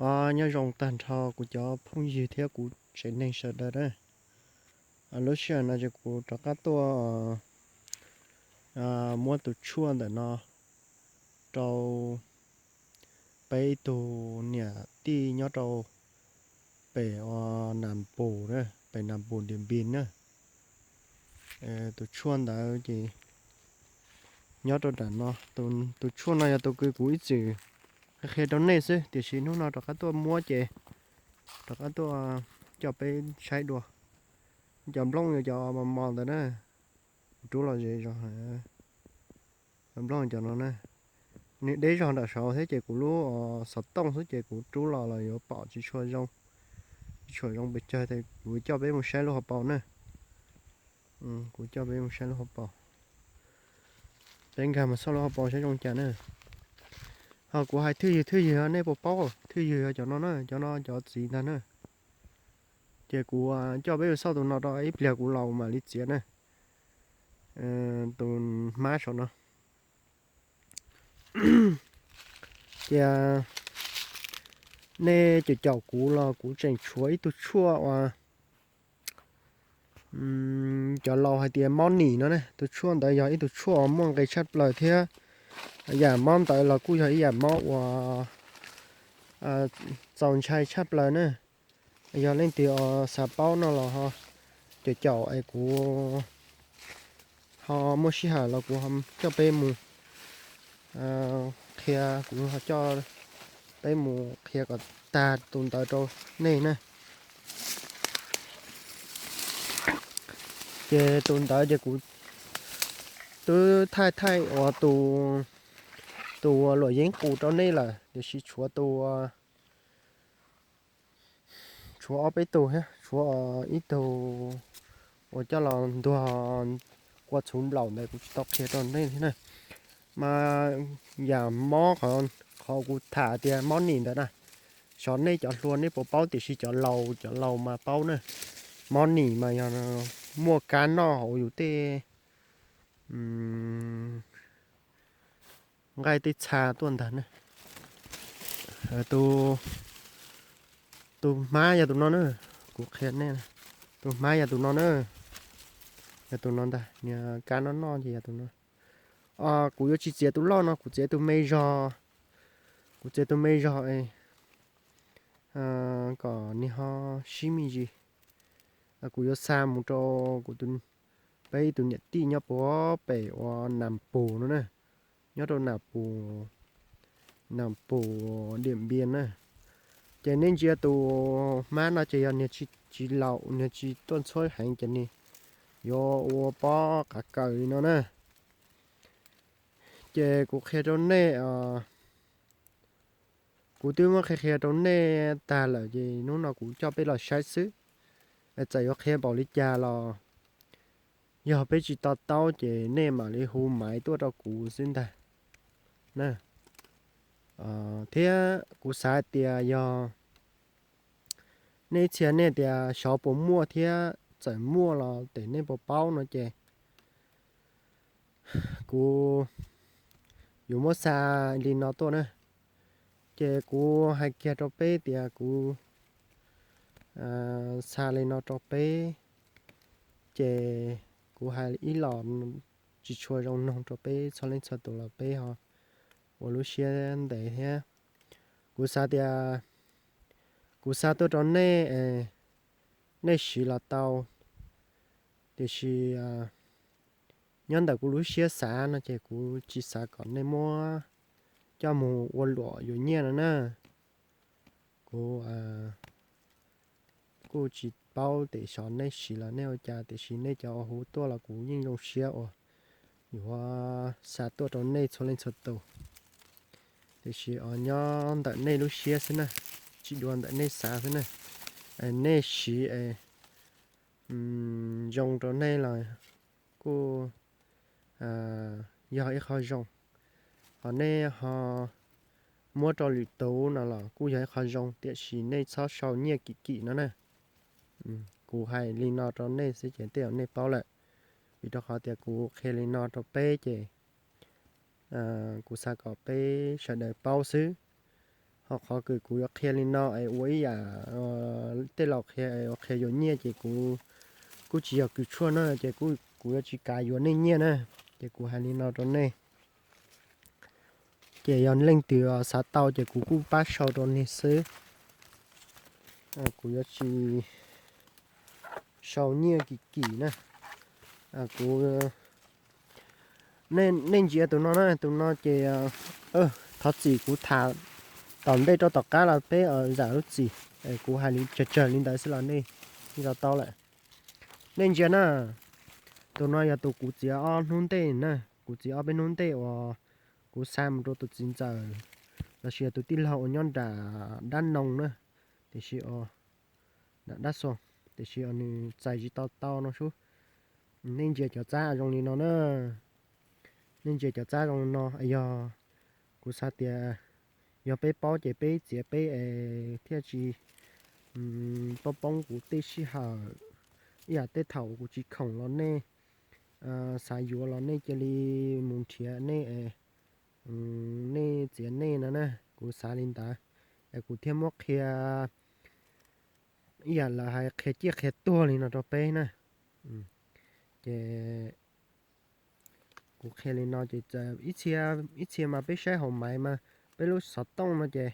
Os, nyob zoo tag nrho kuv cov phooj ywg thiab kuv tsev neeg sawv daws na. Lub sij hawm no ces kuv rov qab tuaj muab tus tshuaj ntawm no rau peb ib tug niam tij nyob rau pem Nas Pus na, pem Nas Pus Diam Npis na. Tus tshuaj ntawd ces nyob rau nram no. Tus tshuaj no yog tus kws kuv ib txwm qhia rau nej xwb, tiam sis hnub no rov qab tuaj muab ces rov qab tuaj coj peb saib dua. Cov nplooj yog cov mos mos ntawd na, kuv rub los ze zog. Cov nplooj cov no na, nws deb zog nram saud thiab ces kuv lub xov tooj xwb ces kuv rub los los yuav pom tsis tshua zoo, tsis tshua zoo pes tsawg, kuv coj peb mus saib lub hauv paus na. Kuv coj peb mus saib lub hauv paus. Peb nkag mus xauj lub hauv paus saib zoo cas na. Ho kuv hais thwj ywg thwj ywg nej puas paub, thwj ywg yog cov no na, cov no cov txiv ntag na. Ces kuv coj peb mus xauj tus no rau ib pliag kuv los mam li txiav na. Tus hmab saum no. Ces nej caum caum kuv los kuv tseem tshuav ib tug tshuaj uas cov laus hais tias mob nim no ne. Tus tshuaj ntawd yog ib tug tshuaj uas muaj nqis tshaj plaws thiab yam mob ntawd los kuj yog ib yam mob uas txaus ntshai tshaj plaws na. Yog leej twg xav paub no los ho caum caum es kuv ho muaj sij hawm los kuv coj peb mus qhia, kuv ho coj peb mus qhia kom tag tus ntawd rau nej na. Ces tus ntawd ces kuv twb thaij thaij ua tus, tus luam yeeb qus rau nej lawm, tiam sis tshuav tus, tshuav ob peb tug thiab, tshuav ib tug uas coj los ntuag qua txhuv nplaum ntawd kuv tsis tau qhia rau nej thiab na. Mas yam mob qhov kuv tham tias mob nim ntawd na, xyov nej cov hluas nej puas paub, tiam sis cov laus, cov laus mas paub na. Mob nim mas yog muaj kab noj hauv yus tej nqaij tej txha tuaj ntag na. Tus hmab yog tus no na, kuv qhia nej, tus hmab yog tus no na, yog tus no ntag, niag kab noj noj ces yog tus no. Kuv yuav tsis txiav tus loj no, kuv txiav tus me zog, kuv txiav tus me zog kom nws ho sib me ntsis. Kuv yuav xa mus rau kuv, peb ib tug niam tij nyob puag pem uas Nas Pus no na, nyob rau Nas Pus, Nas Pus Diam Npias na. Ces nej ntsia tus hmab no ces yog niag tsis laus, niag tsis tuaj ntxhuab heev ces nws yuav ua pob qav kaws li no na. Ces kuv qhia rau nej, kuv twb muab qhia qhia rau nej tag lawm ces hnub no kuv coj peb los saib xwb. Txawm yuav qhia npaum li cas los yog peb tsis to taub ces nej mam li hu maiv tuaj rau kuv xwb ntag na. Thiab kuv xav hais tias yog nej ib txhia nej tias xyov puas muaj thiab txawm muaj los tes nej puas paub no ces kuv yuav muab xa li no tuaj na. Ces kuv hais kiag rau peb tias kuv xa li no rau peb, ces kuv hais ib los tsis tshua zoo noog rau peb txhua leej txhua tus los peb ho ua lub siab ntev thiab. Kuv xav tias kuv xa tuaj rau nej, nej siv los tau, tiam sis nyob ntawm kuv lub siab xav no ces kuv tsis xav kom nej muab coj mus ua luam yuav nyiaj no na. Kuv kuj tsis paub tias xyov nej siv los nej ua cas, tiam sis nej cov ua hu tuaj los kuv yeej zoo siab uas yuav xa tuaj rau nej txhua leej txhua tus. Tiam sis nyob ntawm nej lub siab xwb na, tsis dua ntawm nej xav xwb na. Nej siv es zoo rau nej los kuj yog ib qho zoo, ho nej ho muab rau lwm tus no los kuj yog ib qho zoo, tiam sis nej txhob sau nyiaj kim kim no na. Kuv hais li no rau nej xwb ces tej zaum nej paub lawm, vim rau qhov tias kuv qhia li no rau peb ces kuv xav kom peb sawv daws paub xwb. qhov qhov kws kuv yuav qhia li no es ua ib yam tej laus qhia, qhia yuav nyiaj ces kuv kuj tsis yog kws tshuaj na, ces kuv yuav tsis kav yuav nej nyiaj na, ces kuv hais li no rau nej. Ces yog leej twg xav tau ces kuv kuj pab sau rau nej xwb. Kuv yuav tsis sau nyiaj kim kim na. Kuv, nej ntsia tus no na, tus no ces thov txim kuv tham tom ntej rau tom qab los peb zam lub txim. Kuv hais li tsawg tsawg li ntawd xwb los nej yeej to taub lawm. Nej ntsia na, tus no yog tus kuv txiav ob hnub ntej na, kuv txiav ob peb hnub ntej uas kuv xa mus rau tus txiv ntxawm lossis yog tus tij laug uas nyob nram Dab Noo na, tiam sis nram Dab Xo, tiam sis nws txais tsis tau tau no sub. Nej ntsia cov txab zoo li no na, nej ntsia cov txab zoo li no, yog kuv xav tias yog peb paub ces peb txiav peb es thiaj tsis poob poob kuv tej sij hawm. Ib yam tej thaum kuv tsis khoom los nej xav yuav los nej cia li mus nrhiav nej, nej txiav nej no na, kuv xav li ntawd. Es kuv thiaj muab qhia ib yam lawv hais qhia ciaj qhia tuag li no rau peb na. Ces kuv qhia li no ces ib txhia, ib txhia mas peb saib hauv maiv mas peb lub xov tooj no ces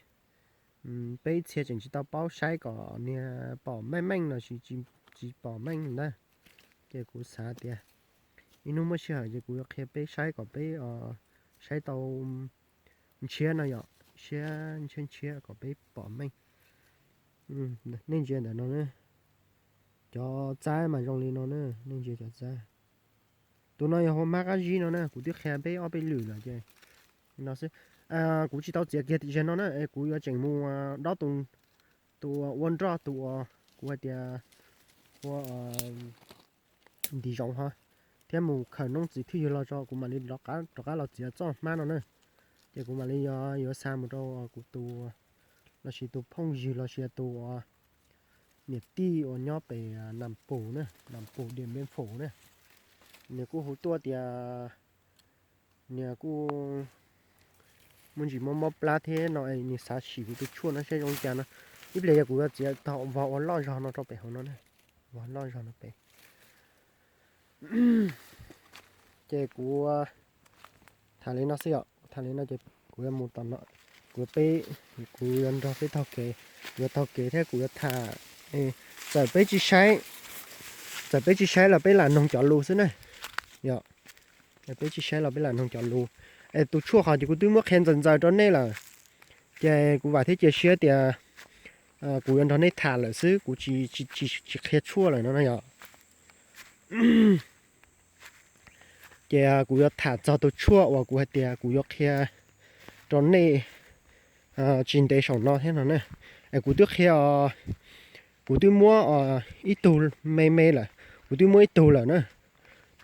peb ib txhia tseem tsis tau paub saib kom niag pom meej meej los sis tsis pom meej ntawd. Ces kuv xav tias ib hnub muaj sij hawm ces kuv yuav qhia peb saib kom peb saib tau ntshiab no yom, siab ntshiab ntshiab kom peb pom meej. Nej ntsia ntawm no, cov txab mas zoo li no na, nej ntsia cov txab. Tus no yog hua mab qab zib no na, kuv twb qhia peb ob peb lwm lawm ces no xwb. Kuv tsis tau txiav kiag tim zag no na, kuv yuav tseem mus dob tus, tus ua nroj, tus uas kuv hais tias ua ntiv zoov ho, thiab mus khaws noob txiv thwj ywg los tso kuv mam li rov qab los txiav txoj hmab no na. Ces kuv mam li yuav xa mus rau kuv tus, lossis tus phooj ywg lossis tus niam tij uas nyob pem Nam Pus na, Nam Pus Diam Npia Fum na. Nws kuj hu tuaj tias nws kuj muaj ntsis mob mob plab thiab no, nws xav sim kuv tus tshuaj no saib zoo cas no. Ib pliag yog kuv yuav txiav tau vog ua loj zog no rau pem hauv no, vog loj zog no pem. Ces kuv tham li no xwb yom, tham li no ces kuv yuav mus tom no, kuv peb, kuv yuav nrog peb taug kev, kuv yuav taug kev thiab kuv yuav tham. Txawm peb tsis saib, txawm peb tsis saib los peb lam noog cov lus xwb na. Yog peb tsis saib los peb lam noog cov lus. Es tus tshuaj qhov ces kuv twb muab qhia ntxaws ntxaws rau nej lawm, ces kuv vam thiab cia siab tias kuv yuav nrog nej tham lawm xwb, kuv tsis, tsis qhia tshuaj lawm no na yom. Ces kuv yuav tham txog tus tshuaj uas kuv hais tias kuv yuav qhia rau nej tsis ntev saum no thiab no na. Es kuv twb qhia, kuv twb muab ib tug me me lawm, kuv twb muab ib tug lawm na.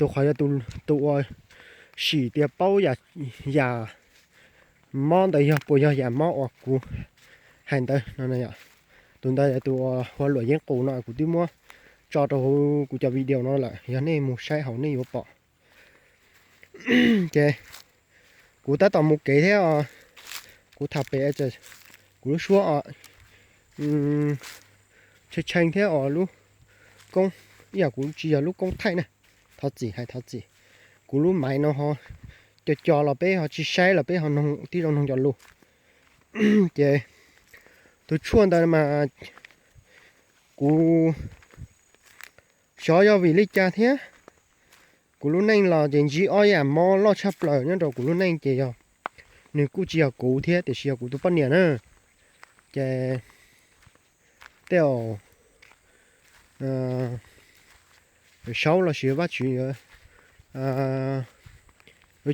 Tus qhov yog tus uas sim tias paub yam mob ntawd yog puas yog yam mob uas kuv hais ntawd no. Tus ntawd yog tus uas hu ua luam yeeb qus no, kuv twb muab tso rau hauv kuv cov video no lawm, yog nej mus saib hauv nej yuav pom. Ces kuv tab tom mus kev thiab os, kuv tham pem, kuv lub suab os, tshee tshee thiab os lub koob, ib yam kuv tsis yog lub koob thaij na, thov txim hais thov txim. Kuv lub maiv no ho co co los peb ho tsis saib los peb ho noog tib zoo noog cov lus. Ces tus tshuaj ntawd mas kuv xyov yog vim li cas thiab, kuv lub neej los ces ntsib ob yam mob loj tshaj plaws nyob rau kuv lub neej ces yog, nws kuj tsis yog kuv thiab tiam sis yog kuv tus poj niam na. Ces tej zaum Saub lossis Vajtswv yuav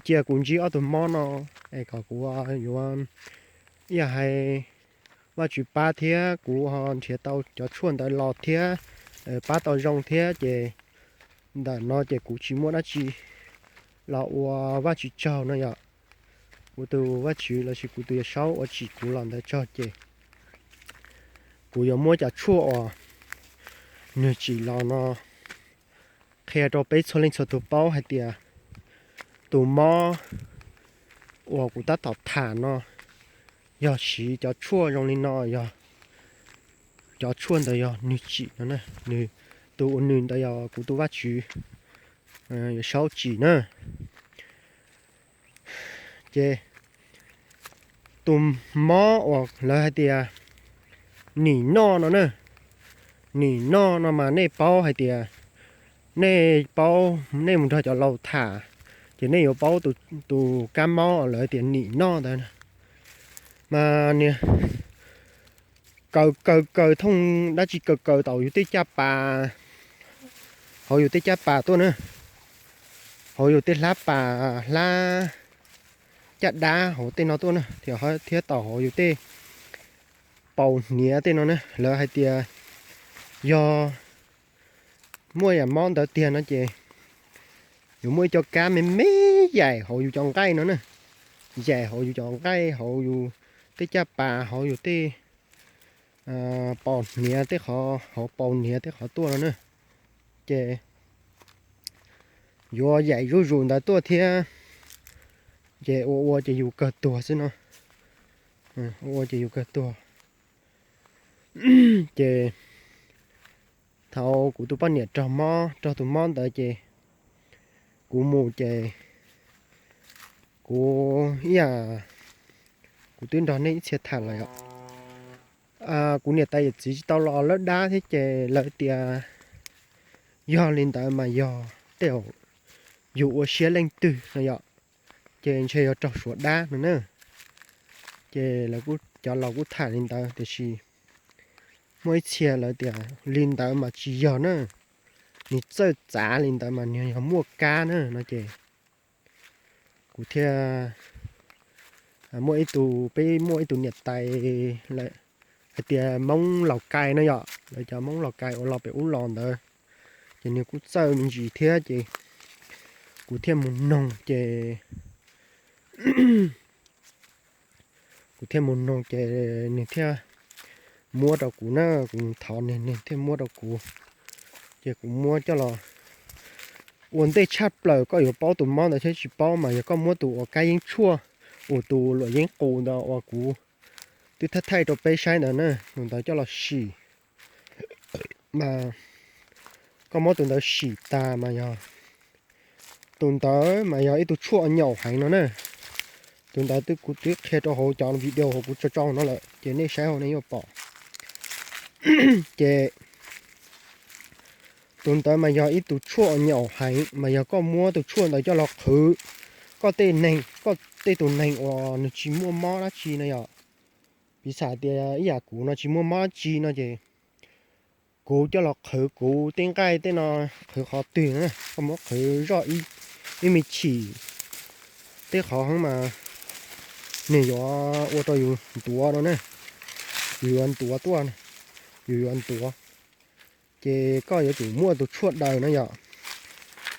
cia kuv ntsib ob tug mob no es kom kuv yuav ib yam hais Vajtswv pab thiab kuv ho nrhiav tau cov tshuaj ntawd los thiab pab tau zoo thiab ces ntawm no ces kuv tsis muaj dab tsi los ua Vajtswv tsaug no yom. Kuv tus Vajtswv lossis kuv tus Yawm Saub uas tsim kuv los ntawd tsaug ces kuv yuav muab cov tshuaj uas nws tsim los no qhia rau peb txhua leej txhua tus paub hais tias tus mob uas kuv tab tom tham no yog siv cov tshuaj zoo li no yog cov tshuaj ntawd yog nws tsim no na, nws, tus ua nws ntawd yog kuv tus Vajtswv, yog Saub tsim na. Ces tus mob uas lawv hais tias nim noj no na, nim noj no mas nej paub hais tias, nej paub, nej mus nrog cov laus tham, ces nej yuav paub tus kab mob lawv tias nim noj ntawd. Mas niag kaw kaw kaw thooj dab tsi kaw kaw tau yus tej caj pas, hauv yus tej caj pas tuaj na, hauv yus tej hlab pas, hlab caj dab hauv tej no tuaj na, thiab tau hauv yus tej paus hniav tej no na. Lawv hais tias yog muaj yam mob ntawd tiag no ces yuav muaj ib co kab me me yaim hauv yus cov nqaij no na, yaim hauv yus cov nqaij, hauv yus tej caj pas, hauv yus tej paus hniav tej qhov, hauv paus hniav tej qhov tuaj no na. Ces yuav yaim zuj zus ntawd tuaj thiab, ces ua ua ces yus kawg tuag xwb no, ua ua ces yus kawg tuag. Ces thaum kuv tus poj niam raug mob, raug tus mob ntawd ces kuv mus ces kuv ib yam, kuv twb nrog nej ib txhia tham lawm os. Kuv niam tais yawm txiv tsis tau los lawb dab thiab ces lawv tias yog li ntawd mas yog tej zaum yus ua siab leej twg no yom, ces ntshe yog raug suav dab no na. Ces lawv, cov laus kuj tham li ntawd tiam sis muaj ib txhia lawv tias li ntawd mas tsis yog na, nws txawj txav li ntawd mas nws yog muaj kab na no ces kuv thiaj muaj ib tug, peb muaj ib tug niam tais hais tias Hmoob Laus Kais no yom, lawv cov Hmoob Laus Kais uas los pem ub los ntawd, ces nws kuj txawj me ntsis thiab ces kuv thiaj mus noog ces kuv thiaj mus noog ces nws thiaj muab rau kuv na, kuv thov nws, nws thiaj muab rau kuv. Ces kuv muab coj los ua ntej tshaj plaws koj yuav paub tus mob ntawd thiab tsis paub mas yog koj muab tus uas kab yeeb tshuaj, uas tus luam yeeb qus ntawd uas kuv twb thaij thaij rau peb saib ntawd na, tus ntawd coj los sim. Mas koj muab tus ntawd sim tas mas yog, tus ntawd mas yog ib tug tshuaj nyaum heev no na. Tus ntawd twb, kuv twb qhia rau hauv cov video hauv kuv tso tsau no lawm ces nej saib hauv nej yuav pom. Ces tus ntawd mas yog ib tug tshuaj nyaum heev mas yog koj muab tus tshuaj ntawd coj los qhwv koj tej neeg, koj tej tus neeg uas nws tsis muaj mob dab tsi no yom. Piv xam tias ib yam kuv no tsis muaj mob dab tsi no ces kuv coj los qhwv kuv tej nqaij tej no, qhwv qhov twg na, koj muab qhwv zoj ib me chim tej qhov heev mas nws yuav ua rau yus ntuav no na, yus yuav ntuav tuaj, yus yuav ntuav. Ces koj yuav tsum muaj tus tshuaj daws no yom.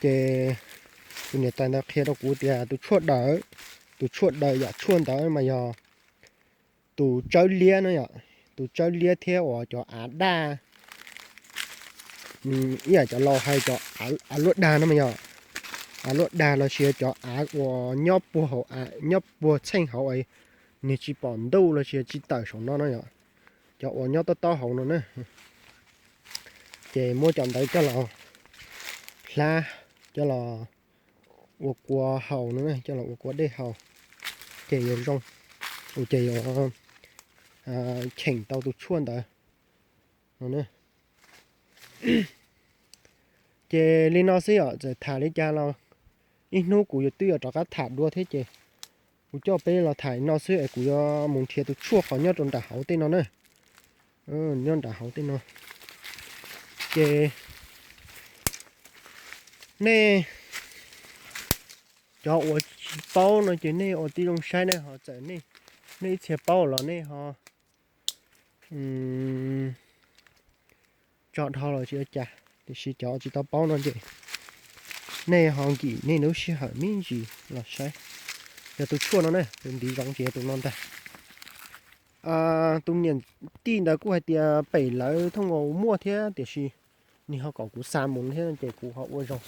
Ces tus niam tais ntawd qhia rau kuv tias tus tshuaj daws, tus tshuaj daws yam tshuaj ntawd mas yog tus tsawb liab no yom, tus tsawb liab thiab uas cov av daj, ib yam cov laus hais cov av luaj dag no mas yog av luaj dag los sis cov av uas nyob puag hauv, nyob puag txheej hauv, nws tsis pom ntuj los sis tsis tawm saum no no yom, cov uas nyob tob tob hauv no na. Ces muab cov ntawd coj los hlab, coj los ua kua haus no, coj los ua kua dej haus, ces yuav zoo, ces yuav cheem tau tus tshuaj ntawd no. Ces li no xwb yom, txawm tham li cas los ib hnub kuv yuav twb yuav rov qab tham dua thiab ces kuv coj peb los tham li no xwb es kuv yuav mus nrhiav tus tshuaj qhov nyob rau nram hauv tej no na. Nyob nram hauv tej no. Ces nej cov uas tsis paub no ces nej ua tib zoo saib na, ho txawm nej ib txhia paub los nej ho tso dhau los tsis ua cas, tiam sis cov tsis tau paub no ces nej ho nkim nej lub sij hawm me ntsis los saib. Yog tus tshuaj no na, tus ntiv zoov ces yog tus no ntag. Tus niam tij ntawd kuj hais tias pem lawv thooj nkaus muaj thiab, tiam sis nws ho kom kuv xa mus thiab ces kuv ho ua zoo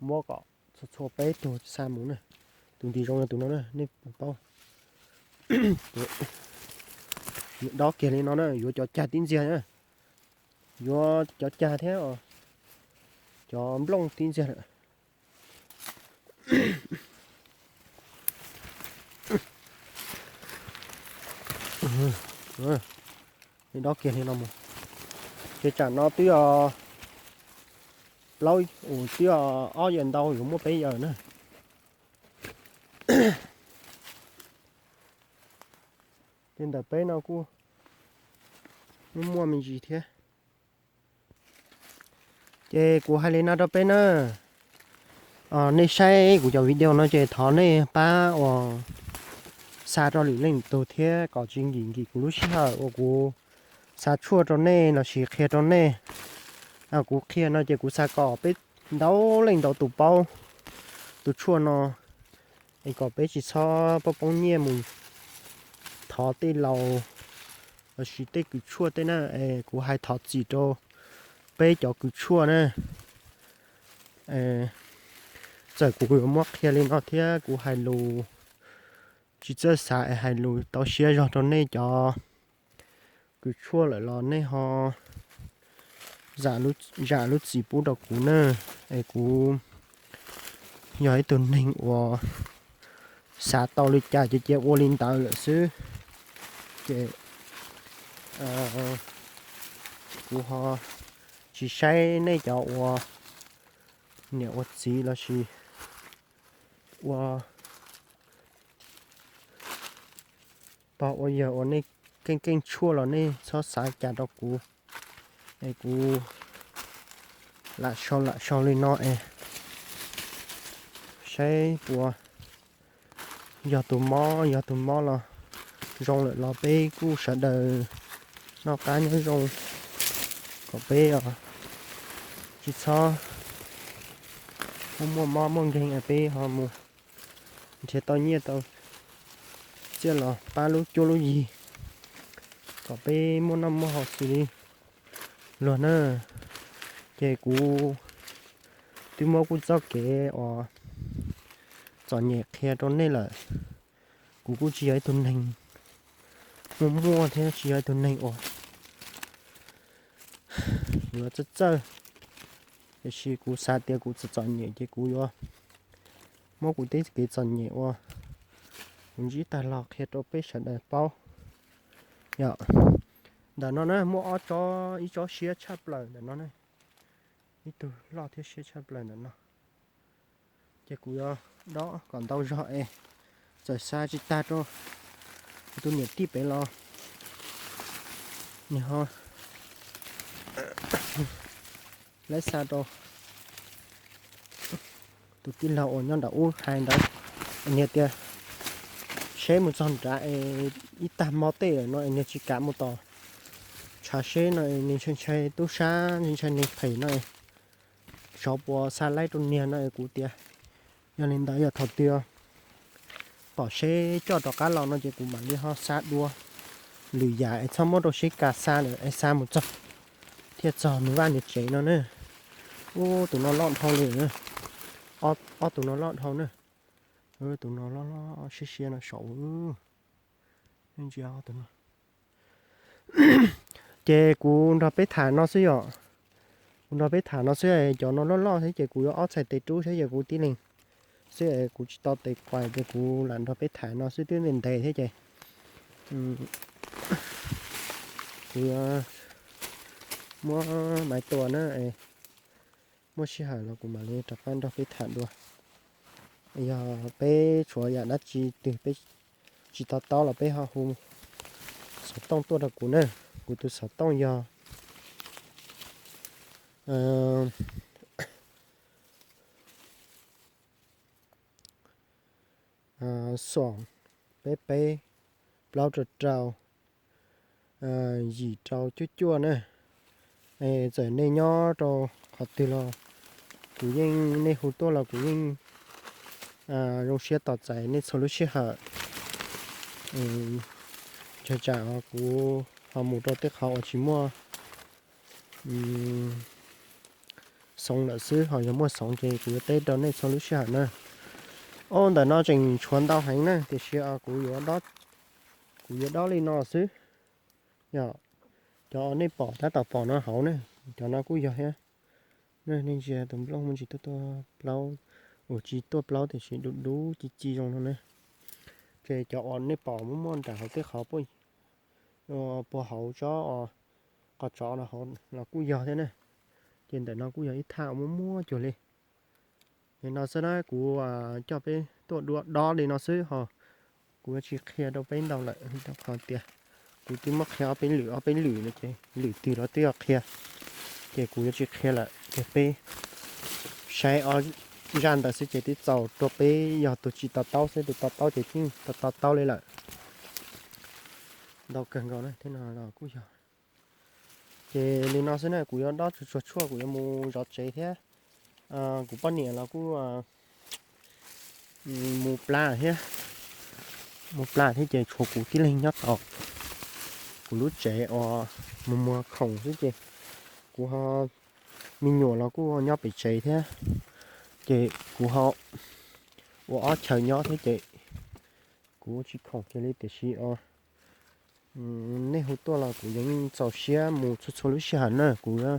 muab kom txhua txhua peb tug xa mus na. Tus ntiv zoov yog tus no na, nej puas paub? Dob kiag li no na, yuav cov cag tib ntxiag na, yuav cov cag thiab cov nplooj tib ntxiag lawm. Dob kiag li no mus. Ces tsam no twb yog plaub, twb yog ob yawm ntau, yuav muaj peb yawm na. Ces ntawm peb no kuj muaj muaj me ntsis thiab. Ces kuv hais li no rau peb na, nej saib kuv cov video no ces thov nej pab uas xa rau lwm leej tug thiab kom tsis nkim nkim kuv lub sij hawm uas kuv xa tshuaj rau nej lossis qhia rau nej. Kuv qhia no ces kuv xav kom peb ntau leej ntau tus paub tus tshuaj no, es kom peb tsis txhob poob poob nyiaj mus thov tej laus lossis tej kws tshuaj tej na. Es kuv hais thov txim rau peb cov kws tshuaj na. Txawm kuv yuav muab qhia li no thiab kuv hais lus tsis txawj xav es hais lus tau siab zog rau nej cov kws tshuaj lawm los nej ho zam lub txim pub rau kuv na. Es kuv yog ib tug neeg uas xav tau li cas ces cia ua li ntawd lawm xwb. Ces kuv ho tsis saib nej cov ua niam ua txiv lossis ua pog ua yawg uas nej keej keej tshuaj los nej txhob xav cas rau kuv. Es kuv lam sau lam sau li no es saib puas yog tus mob, yog tus mob los zoo lawm los peb kuj sawv daws noj qab nyob zoo, kom peb tsis txhob muaj muaj mob muaj nkeeg es peb ho mus nrhiav tau nyiaj tau txiaj los pab lub cuab lub yig kom peb muaj noj muaj haus xws li luag na. Ces kuv twb muab kuv txoj kev uas txom nyem qhia rau nej lawm. Kuv kuj tsis yog ib tug neeg muaj muaj thiab tsis yog ib tug neeg uas yuav txawj txawj, tiam sis kuv xav tias kuv txom txom nyem ces kuv yuav muab kuv tej kev txom nyem uas kuv ntsib tag los qhia rau peb sawv daws paub. Yog ntawm no na muaj ob tsob, ib tsob siab tshaj plaws ntawm no na, ib tug loj thiab siab tshaj plaws ntawm no. Ces kuv yuav dob kom ntau zog es txawm xa tsis tag rau kuv tus niam tij pem los nws ho laib xa rau tus tij laug uas nyob nram ub hais ntawd, nws tias seb mus txog nrad es ib tag mob tej lawm no es nws tsis kam mus tom tshav seb no es nws ntshai ntshai tub sab, ntshai ntshai neeg phem no es xyov puas xa laib rau niag no es kuv tias yog li ntawd yog thaum twg pom seb coj rov qab los no ces kuv mam li ho xa dua lwm yam es txhob muab rau seb kas xa lawm es xa mus txog thiaj txog nws vaj nws tsev no na. Ub, tus no loj dhau li, ob tus no loj dhau na. Tus no loj loj siab siab no saum. Ntsia tus no. Ces kuv nrog peb tham no xwb yom. Kuv nrog peb tham no xwb, cov no loj loj thiab ces kuv yuav ob txhais tes rub thiab ces kuv tib leeg xwb, kuv tsis tau tes quas ces kuv lam nrog peb tham no xwb, twb ntev ntev thiab ces kuv yuav muab maiv tua na, muaj sij hawm los kuv mam li rov qab nrog peb tham dua. Yog peb tshuav yam dab tsi twg peb tsis to taub los peb ho hu xov tooj tuaj rau kuv na. Kuv tus xov tooj yog xoom peb peb plaub rau rau yim rau cuaj cuaj na. Txawm nej nyob rau qhov twg los kuv yeej, nej hu tuaj los kuv yeej zoo siab tos txais nej txhua lub sij hawm. Tsam tsam kuv ho mus rau tej qhov uas tsis muaj xoov lawm xwb, ho yog muaj xoov ces kuv yuav teb rau nej txhua lub sij hawm na. Ob, ntawm no tseem tshuav ntau heev na, tiam sis kuv yuav dob Kuv yuav dob li no xwb. Yog cov uas nej pom tab tom pom no hauv ne, cov no kuj yog thiab. Nej ntsia tus nplooj muaj ntsis tuaj tuaj plaub, uas tsis tuaj plaub tiam sis dub dub ci ci zoo no ne. Ces cov uas nej pom muaj muaj nram hauv tej qhov puag hauv tsob qhov tsov no hauv los kuj yog thiab ne. Ces ntawm no kuj yog ib thaj uas muaj muaj cuag li. Li no xwb na, kuv coj peb tuaj dob li no xwb ho kuv yuav tsis qhia rau peb ntau lawm rau qhov tias kuv twb muab qhia ob peb lwm ob peb lwm no ces lwm twg los twb yog qhia. Ces kuv yuav tsis qhia lawm ces peb saib ob zaj ntawd xwb ces twb txaus rau peb yog tus tsis to taub xwb, tus to taub ces yeej to to taub li lawm. Ntau kawg nkaus na, thiab no los kuj yog. Ces li no xwb na, kuv yuav dob tsuag tsuag tshuaj kuv yuav mus zov tsev thiab. Kuv poj niam los kuj mus plas thiab, mus plas thiab ces tshuav kuv tib leeg nyob tod. Kuv lub tsev uas mus muag khoom xwb ces kuv ho, me nyuam los kuj nyob pem tsev thiab, ces kuv ho ua ob chaw nyob thiab ces kuv tsis khoom kiag li tiam sis os, nej hu tuaj los kuv yeej txaus siab mus txhua txhua lub sij hawm na. Kuv yuav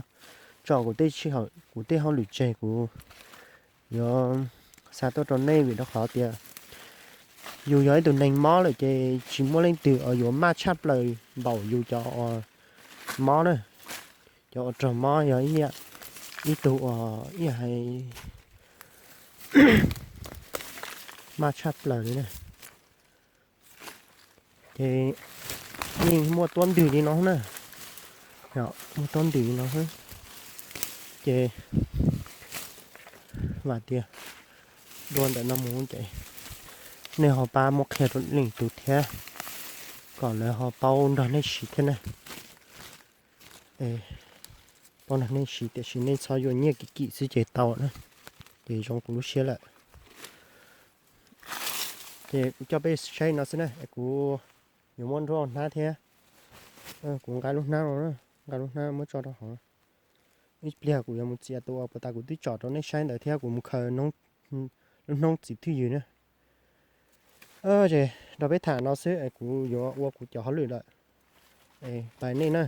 tso kuv tej sij hawm kuv tej hauj lwm tseg kuv yuav xa tuaj rau nej vim rau qhov tias yus yog ib tug neeg mob lawm ces tsis muaj leej twg uas yuav maj tshaj plaws npaum yus cov uas mob na. Cov uas raug mob yog ib tug uas ib hais maj tshaj plaws li na. Ces yeej muaj tuab ntwg li no na, muaj tuab ntwg li no. Ces vam tias dua ntawm no mus ces nej ho pab muab qhia rau leej twg thiab, kom lawv ho paub nrog nej siv thiab na. Paub nrog nej siv tiam sis nej txhob yuav nyiaj kim kim xwb ces tau na, ces zoo kuv lub siab lawm. Ces kuv coj peb saib no xwb na, kuv yuav muab nruab hnab thiab, kuv nqa lub hnab no, nqa lub hnab muab tso rau hauv. Ib pliag kuv yuav mus txiav tus uas puag ta kuv twb tsom rau nej saib ntawd thiab kuv mus khaws lub hnub txiv thwj ywg na. Ces rau peb tham no xwb es kuv yuav ua kuv cov hauj lwm lawm. Pais nej na.